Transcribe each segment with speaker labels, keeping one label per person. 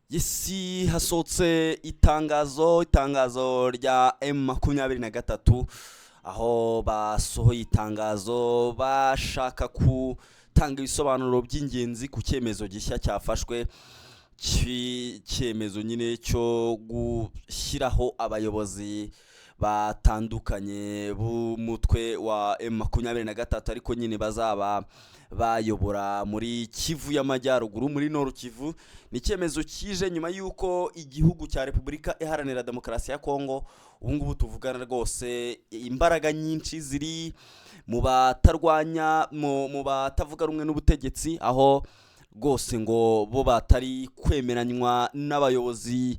Speaker 1: Yes, hasohotse itangazo rya M23, aho basohoye itangazo bashaka gutanga ibisobanuro by'ingenzi ku cyemezo gishya cyafashwe, cy'icyemezo nyine cyo gushyiraho abayobozi batandukanye b'umutwe wa M23, ariko nyine bazaba bayobora muri Kivu y'Amajyaruguru, muri Nord Kivu. Ni icyemezo kije nyuma y'uko igihugu cya Repubulika Iharanira Demokarasi ya Kongo ubu ngubu tuvugana rwose imbaraga nyinshi ziri mu batarwanya, mu batavuga rumwe n'ubutegetsi, aho rwose ngo bo batari kwemeranywa n'abayobozi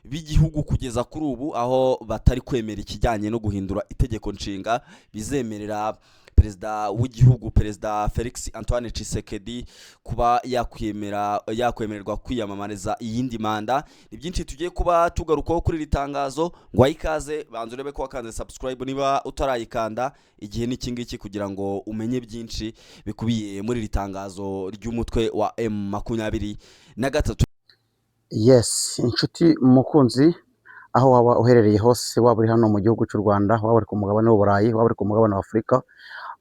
Speaker 1: b'igihugu kugeza kuri ubu, aho batari kwemera ikijyanye no guhindura itegeko nshinga bizemerera perezida w'igihugu, Perezida Felix Antoine Tshisekedi, kuba yakwemererwa kwiyamamariza iyindi manda. Ni byinshi tugiye kuba tugarukaho kuri iri tangazo. Ngo ikaze, banza urebe ko wakanze subscribe. Niba utarayikanda, igihe ni iki ngiki kugira ngo umenye byinshi bikubiye muri iri tangazo ry'umutwe wa M23.
Speaker 2: Yes, inshuti mukunzi, aho waba uherereye hose, waba uri hano mu gihugu cy'u Rwanda, waba uri ku mugabane w'Uburayi, waba uri ku mugabane wa Afurika,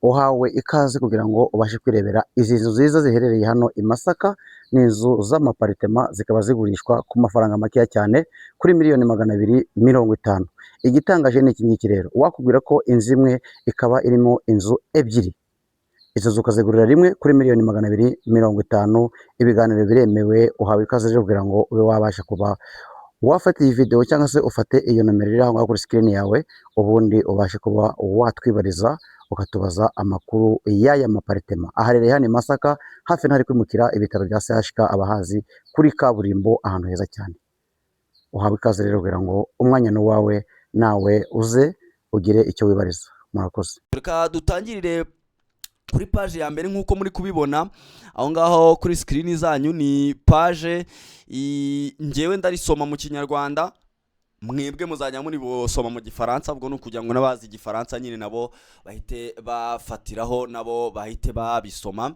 Speaker 2: uhawe ikaze kugira ngo ubashe kwirebera izi nzu nziza ziherereye hano i Masaka. Ni inzu z'amaparitema, zikaba zigurishwa ku mafaranga makeya cyane, kuri miliyoni 250. Igitangaje ni iki ngiki rero: wakubwira ko inzu imwe ikaba irimo inzu ebyiri, izo nzu ukazigurira rimwe kuri miliyoni 250. Ibiganiro biremewe. Uhawe ikaze rero kugira ngo ube wabasha kuba wafata iyi video, cyangwa se ufate iyo nomero iri aho ngaho kuri screen yawe, ubundi ubashe kuba watwibariza, ukatubaza amakuru y'aya maparitema aharereye hano i Masaka, hafi n'ahari kwimukira ibitaro bya CHK, abahazi, kuri kaburimbo, ahantu heza cyane. Uhawe ikaze rero kugira ngo umwanya ni uwawe, nawe uze ugire icyo wibariza. Murakoze.
Speaker 1: Reka dutangirire kuri page ya mbere nk'uko muri kubibona aho ngaho kuri screen zanyu. Ni page ngewe ndarisoma mu Kinyarwanda, mwebwe muzajya muri busoma mu Gifaransa. Ubwo ni ukugira ngo n'abazi Igifaransa nyine nabo bahite bafatiraho, nabo bahite babisoma.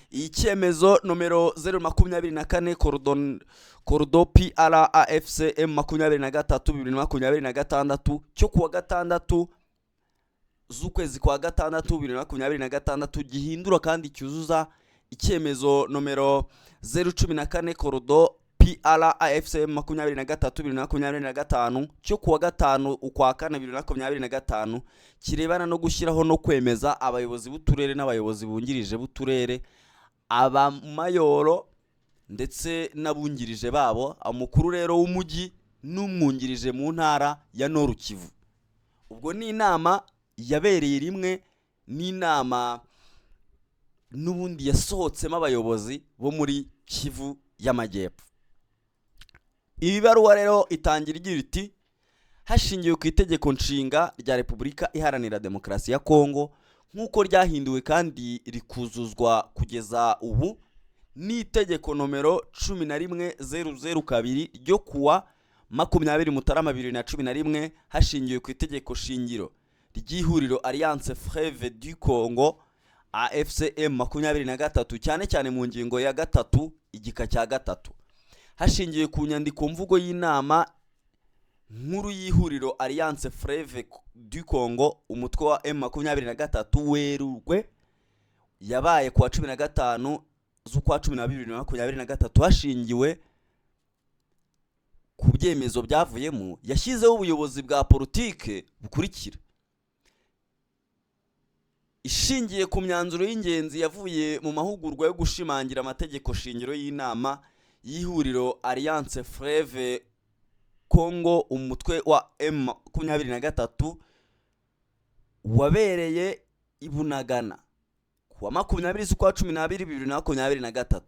Speaker 1: Icyemezo nomero 024 coordon PR AFC M23 2026, cyo kuwa gatandatu z'ukwezi kwa gatandatu 2026, gihindura kandi cyuzuza icyemezo nomero 014 coordon PR AFC M23 2025, cyo kuwa gatanu ukwa kane 2025, kirebana no gushyiraho no kwemeza abayobozi b'uturere n'abayobozi bungirije b'uturere, abamayoro ndetse n'abungirije babo, umukuru rero w'umujyi n'umwungirije mu ntara ya Nord Kivu. Ubwo ni inama yabereye rimwe n'inama n'ubundi yasohotsemo abayobozi bo muri Kivu y'Amajyepfo. Iyi baruwa rero itangira igira iti: "Hashingiwe ku itegeko nshinga rya Repubulika Iharanira Demokarasi ya Kongo nk'uko ryahinduwe kandi rikuzuzwa kugeza ubu n'itegeko nomero 11002 ryo kuwa 20 Mutarama 2011, hashingiwe ku itegeko shingiro ry'ihuriro Alliance Fleuve du Congo AFC M23, cyane cyane mu ngingo ya gatatu igika cya gatatu, hashingiwe ku nyandiko mvugo y'inama nkuru y'ihuriro Alliance Fleuve du Congo umutwe wa M23 Werurwe yabaye kuwa 15 z'ukwa 12 2023, hashingiwe ku byemezo byavuyemo, yashyizeho ubuyobozi bwa politike bukurikira: Ishingiye ku myanzuro y'ingenzi yavuye mu mahugurwa yo gushimangira amategeko shingiro y'inama y'ihuriro Alliance Fleuve Congo umutwe wa M23 wabereye i Bunagana kuwa 20 z'ukwa 12 2023,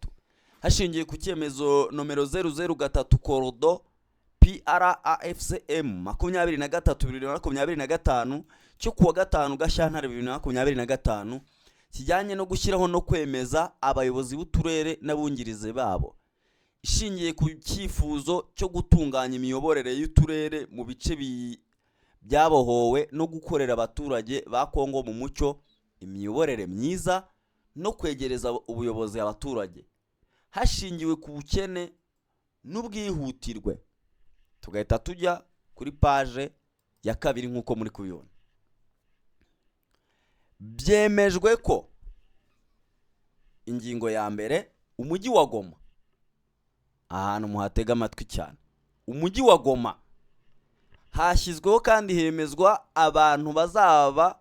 Speaker 1: hashingiwe ku cyemezo nomero 003 coordon PR AFC M23 2025, cyo kuwa gatanu Gashyantare 2025, kijyanye no gushyiraho no kwemeza abayobozi b'uturere n'abungirize babo, ishingiye ku cyifuzo cyo gutunganya imiyoborere y'uturere mu bice byabohowe no gukorera abaturage ba Kongo mu mucyo, imiyoborere myiza no kwegereza ubuyobozi abaturage, hashingiwe ku bukene. n'ubwihutirwe. Tugahita tujya kuri page ya kabiri nk'uko muri kubibona. Byemejwe ko ingingo ya mbere, umujyi wa Goma, ahantu muhatega amatwi cyane, umujyi wa Goma hashyizweho kandi hemezwa abantu bazaba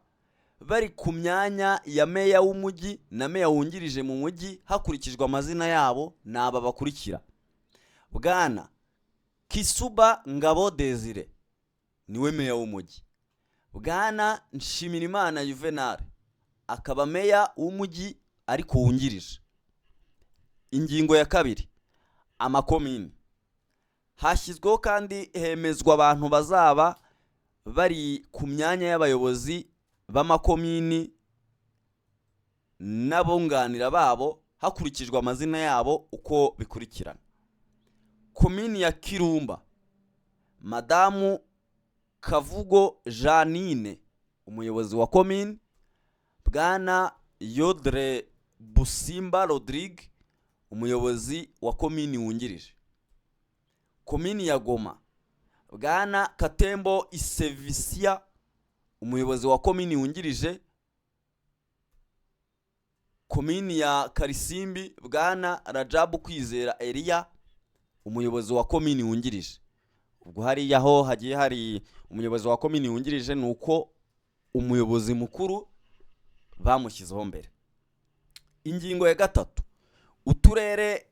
Speaker 1: bari ku myanya ya meya w'umujyi na meya wungirije mu mujyi hakurikijwe amazina yabo, ni aba bakurikira: Bwana Kisuba Ngabo Desire niwe meya w'umujyi, Bwana Nshimirimana Juvenal akaba meya w'umujyi ariko wungirije. Ingingo ya kabiri, amakomini, hashyizweho kandi hemezwa abantu bazaba bari ku myanya y'abayobozi b'amakomini n'abunganira babo hakurikijwe amazina yabo uko bikurikirana: Komini ya Kirumba, Madamu Kavugo Janine umuyobozi wa komini, Bwana Yodre Busimba Rodrigue umuyobozi wa komini wungirije. Komini ya Goma, Bwana Katembo Isevisia umuyobozi wa komini wungirije. Komini ya Karisimbi, Bwana Rajabu Kwizera Eliya umuyobozi wa komini wungirije. Ubwo hariya ho hagiye hari umuyobozi wa komini wungirije, ni uko umuyobozi mukuru bamushyizeho mbere. Ingingo ya gatatu, uturere,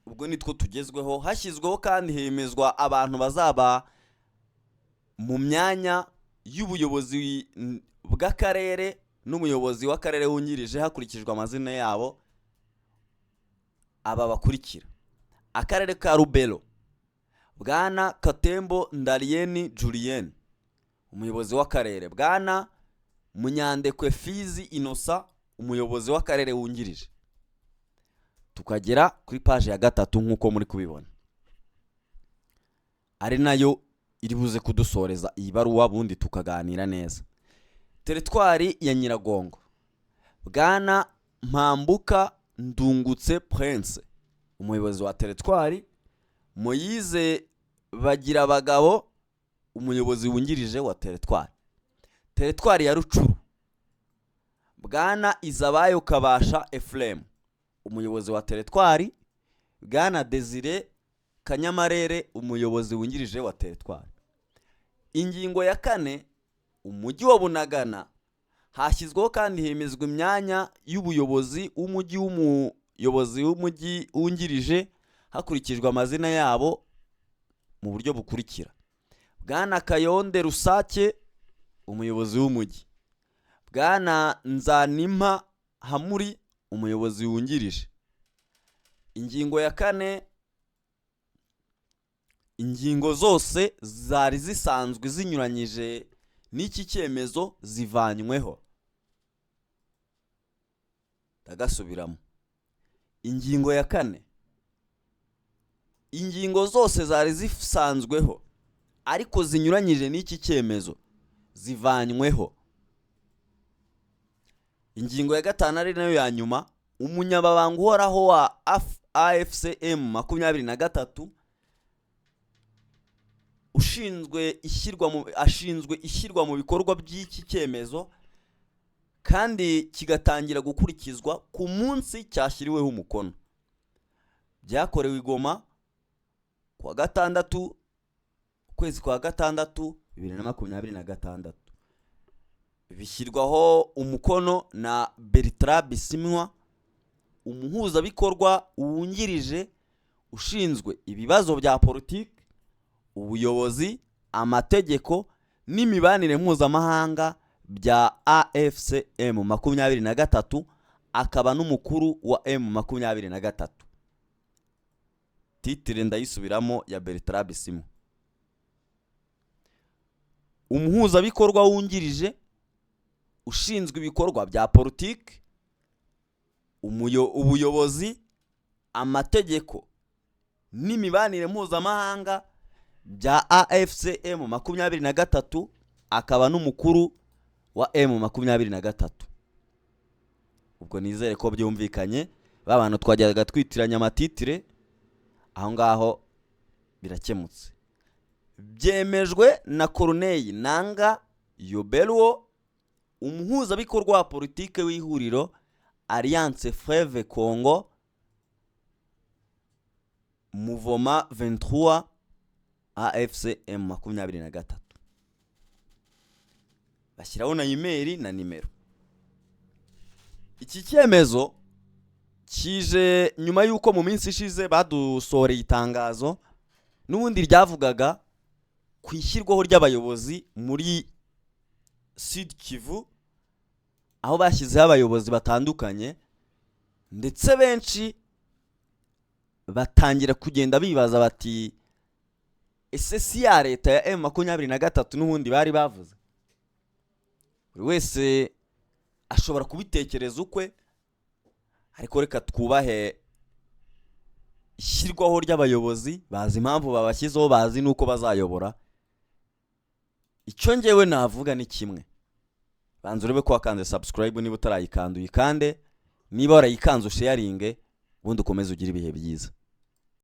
Speaker 1: ubwo nitwo tugezweho, hashyizweho kandi hemezwa abantu bazaba mu myanya y'ubuyobozi bw'akarere n'umuyobozi w'akarere wungirije hakurikijwe amazina yabo, aba bakurikira: Akarere ka Rubero, Bwana Katembo Ndariyeni Julien umuyobozi w'akarere, Bwana Munyandekwe Fizi Inosa umuyobozi w'akarere wungirije. Tukagera kuri paji ya gatatu nk'uko muri kubibona, ari nayo iri buze kudusoreza iyi baruwa, bundi tukaganira neza. Teritwari ya Nyiragongo, Bwana Mpambuka Ndungutse Prince umuyobozi wa teritwari, Moyize Bagira abagabo umuyobozi wungirije wa teritwari. Teritwari ya Rucuru, Bwana Izabayo Kabasha Efuremu umuyobozi wa teritwari, Bwana Desire Kanyamarere umuyobozi wungirije wa teritwari. Ingingo ya kane, umujyi wa Bunagana, hashyizweho kandi hemezwa imyanya y'ubuyobozi w'umujyi w'umuyobozi w'umujyi wungirije hakurikijwe amazina yabo mu buryo bukurikira: Bwana Kayonde Rusake umuyobozi w'umujyi, Bwana Nzanimpa Hamuri umuyobozi wungirije. Ingingo ya kane, ingingo zose zari zisanzwe zinyuranyije n'iki cyemezo zivanyweho. Ndagasubiramo. Ingingo ya kane, ingingo zose zari zisanzweho ariko zinyuranyije n'iki cyemezo zivanyweho. Ingingo ya gatanu ari nayo ya nyuma, umunyamabanga uhoraho wa AFCM 23 ushinzwe ashinzwe ishyirwa mu bikorwa by'iki cyemezo kandi kigatangira gukurikizwa ku munsi cyashyiriweho umukono. Byakorewe i Goma kuwa gatandatu, ukwezi kwa gatandatu, 2026, bishyirwaho umukono na Bertrand Bisimwa umuhuzabikorwa wungirije ushinzwe ibibazo bya politiki, ubuyobozi, amategeko n'imibanire mpuzamahanga bya AFCM 23, akaba n'umukuru wa M 23. Titire ndayisubiramo ya Bertrand Bisimwa, umuhuzabikorwa wungirije ushinzwe ibikorwa bya politiki, ubuyobozi, amategeko n'imibanire mpuzamahanga bya AFCM 23, akaba n'umukuru wa M 23. Ubwo nizere ko byumvikanye, ba bantu twajyaga twitiranya amatitire. Aho ngaho birakemutse. Byemejwe na Corneille Nanga Yobeluo, umuhuzabikorwa wa politike w'ihuriro Alliance Fleuve Congo Mouvement 23 AFC M23. Bashyiraho na email na nimero. Iki cyemezo kije nyuma y'uko mu minsi ishize badusohoreye itangazo n'ubundi ryavugaga ku ishyirwaho ry'abayobozi muri Sud Kivu, aho bashyizeho abayobozi batandukanye, ndetse benshi batangira kugenda bibaza bati: "Ese si ya leta ya M23 n'ubundi bari bavuze?" Buri wese ashobora kubitekereza ukwe, ariko reka twubahe ishyirwaho ry'abayobozi. Bazi impamvu babashyizeho, bazi n'uko bazayobora. Icyo ngewe navuga ni kimwe: banza urebe ko wakanze subscribe. Niba utarayikanda, uyikande. Niba warayikanze, usharinge, ubundi ukomeze ugire ibihe byiza.